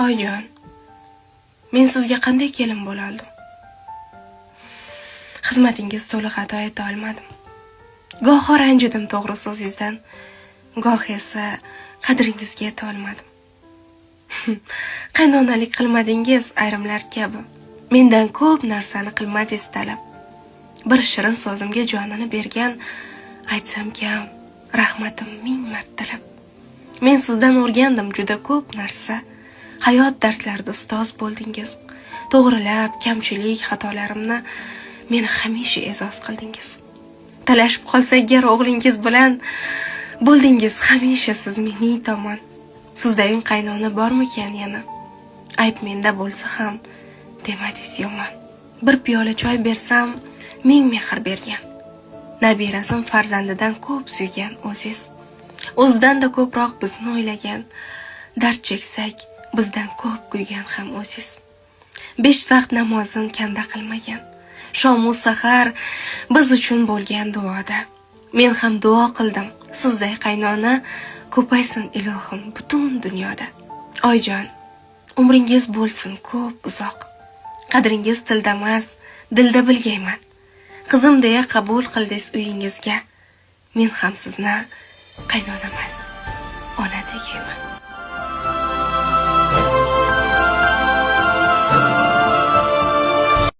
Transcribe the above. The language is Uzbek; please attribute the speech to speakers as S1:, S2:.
S1: Oyijon, men sizga qanday kelin bo'la oldim? Xizmatingiz to'liq ado eta olmadim. Goho ranjidim to'g'ri so'zingizdan, goh esa qadringizga yeta olmadim. Qaynonalik qilmadingiz ayrimlar kabi. Mendan ko'p narsani qilmadingiz talab. Bir shirin so'zimga jonini bergan, aytsam kam, rahmatim ming martalab. Men sizdan o'rgandim juda ko'p narsa. Hayot darslarida ustoz bo'ldingiz. To'g'rilab kamchilik xatolarimni meni hamisha e'zoz qildingiz. Talashib qolsak gar o'g'lingiz bilan, bo'ldingiz hamisha siz mening tomon. Sizdayin qaynona bormikan yana? Ayb menda bo'lsa ham demadingiz yomon. Bir piyola choy bersam ming mehr bergan. Nabirasin farzandidan ko'p suygan o'ziz. O'zidan-da ko'proq bizni o'ylagan. Dard cheksak bizdan ko'p kuygan ham o'ziz. 5 vaqt namozin kanda qilmagan. Shomu sahar biz uchun bo'lgan duoda. Men ham duo qildim. Sizday qaynona ko'paysin ilohim butun dunyoda. Oyijon, umringiz bo'lsin ko'p uzoq. Qadringiz tilda emas, dilda bilgayman. Qizim deya qabul qildingiz uyingizga. Men ham sizni qaynonamas, ona degayman.